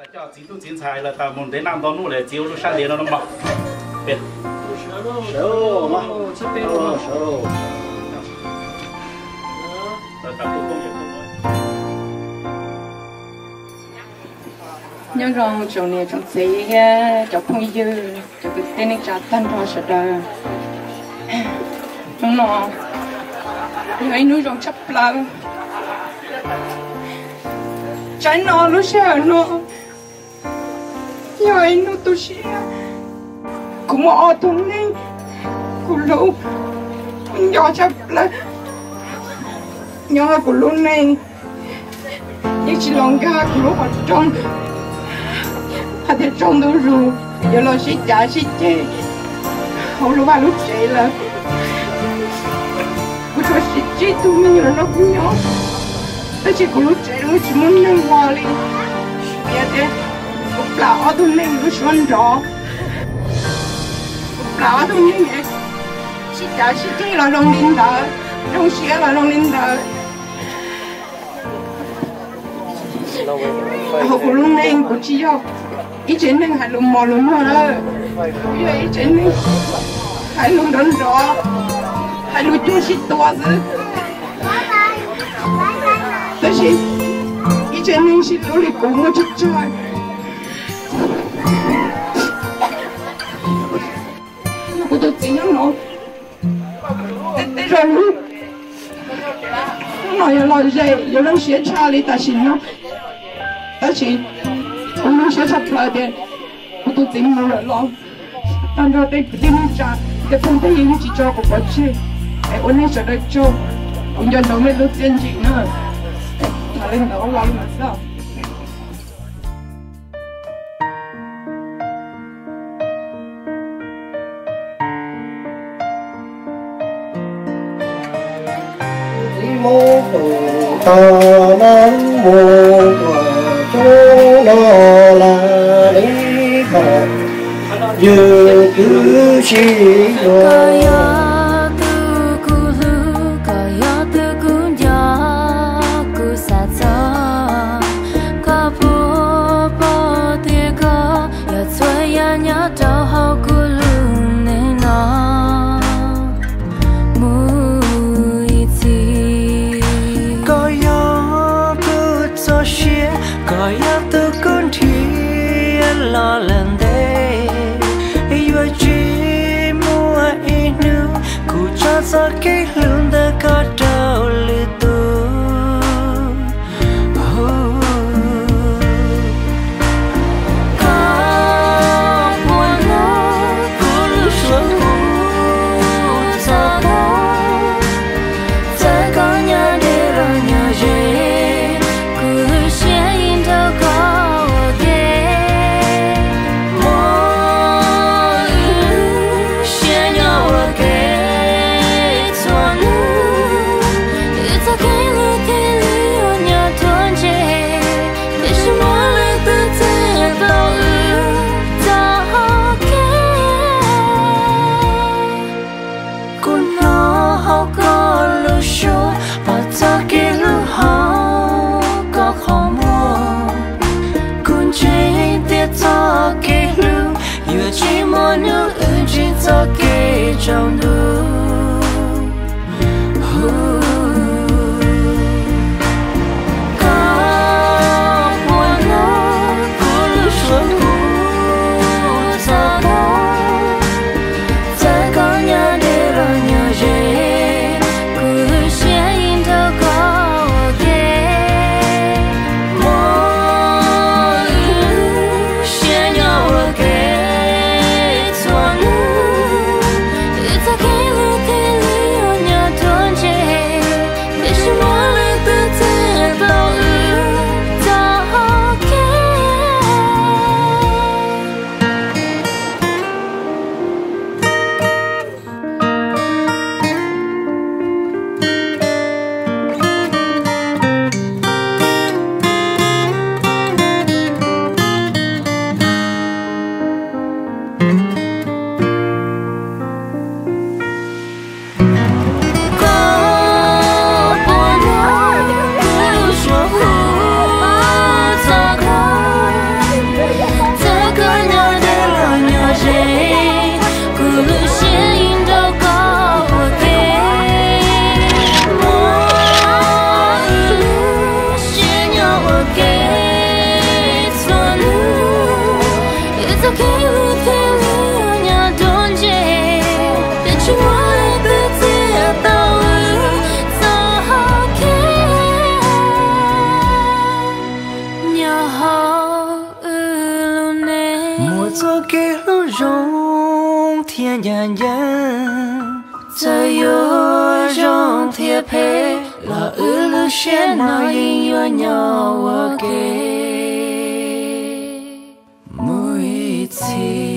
Coj txiv tub txiv ntxhais los tas mus ntev naj ntau hnub lawm, txiv ua lub sab ntev no no mog. Nyob zoo tsoom niam tsoom txiv thiab cov phooj ywg, cov kwv tij neej tsa tag nrho sawv daws. Hnub no yog ib hnub zoo tshaj plaws. Tsaib no lub sij hawm no yog ib hnub tu siab. Kuv muaj ob tug neeg kuv hlub, kuv nco tshaj plaws. Nyob kuv lub neej yeej tsis los nkag kuv lub qhov rooj hais tias tsaus ntuj zus yuav los sib cav sib ceg hauv lub vaj lub tsev lawm. Kuv tsuas siv tsib tug me nyuam nrog kuv nyob, tab sis kuv lub tsev lub tsis muaj neeg ua li. Vim tias kuv plam ob tug neeg lub suab nrov, kuv plam ob tug neeg sib cav sib ceg los zoo li ntawd, zoo siab los zoo li ntawd. Hauv kuv lub neej kuv tsis yog ib tsev neeg hais lus mos lus muag lawm, kuv yog ib tsev neeg hais lus nrov nrov, hais lus cuag sib tua xwb. Tab sis ib tsev neeg sib hlub li kuv muaj tsis tsawg. Kuv tus txiv nyob no, tej zaum hnub no yuav lom zem yuav zoo siab tshaj li tam sim no, tab sis kuv zoo siab tshaj plaws tias kuv tus txiv mus lawm los tag nrho tej kwv tij neej tsa, tej phooj tej ywg yeej tsis tso kuv pov tseg es ua neej sawv daws tsaug. Kuv nco ntsoov nej lub txiaj ntsim na. Tham li ntawd los li ntawd xwb. Txiv Moob tus tau nab mus tuaj coob no lawm li ko, yus twb sib yuav. Koj yog tus kuv hlub, koj yog tus kuv nco, kuv xav txog koj puas pom tias koj yog txhua yam nyob rau hauv kuv lub neej no mus ib txhis. Koj yog kuv txoj sia, koj yog tus kuv nrhiav los lawm ntev, yuav tsis muaj ib hnub kuv tso txoj kev hlub ntawm koj rau lwm tus. Koj puas hnov kuv lub suab hu txog koj, txawm koj nyob deb los nyob ze, kuv lub siab yeej nrog koj ua ke. Muaj wb lub siab nyob ua ke txhua hnub, wb txoj kev hlub thiaj li yuav nyob ruaj ntseg, tiam sis muaj leej twg txeeb tau wb txoj hau kev. Kuv hnov hauv koj lub suab, pom txoj kev hlub hauv koj qhov muag. Kuv ntseeg tias txoj kev hlub yuav tsis muaj hnub wb ntsib txoj kev tsaus ntuj. Koj puas hnov kuv lub suab hu txog koj, txawm koj nyob deb los nyob ze, kuv lub siab yeej nrog koj ua ke. Muaj wb lub siab nyob ua ke txhua hnub, wb txoj kev hlub thiaj li yuav nyob ruaj ntseg, tiam sis muaj leej twg txeeb tau wb txoj hau kev. Koj puas hnov kuv lub suab hu txog koj, Kev hlub zoo thiab ncaj ncees, txawm yuav zoo thiab phem los wb lub siab no yeej yuav nyob ua ke mus ib txhis.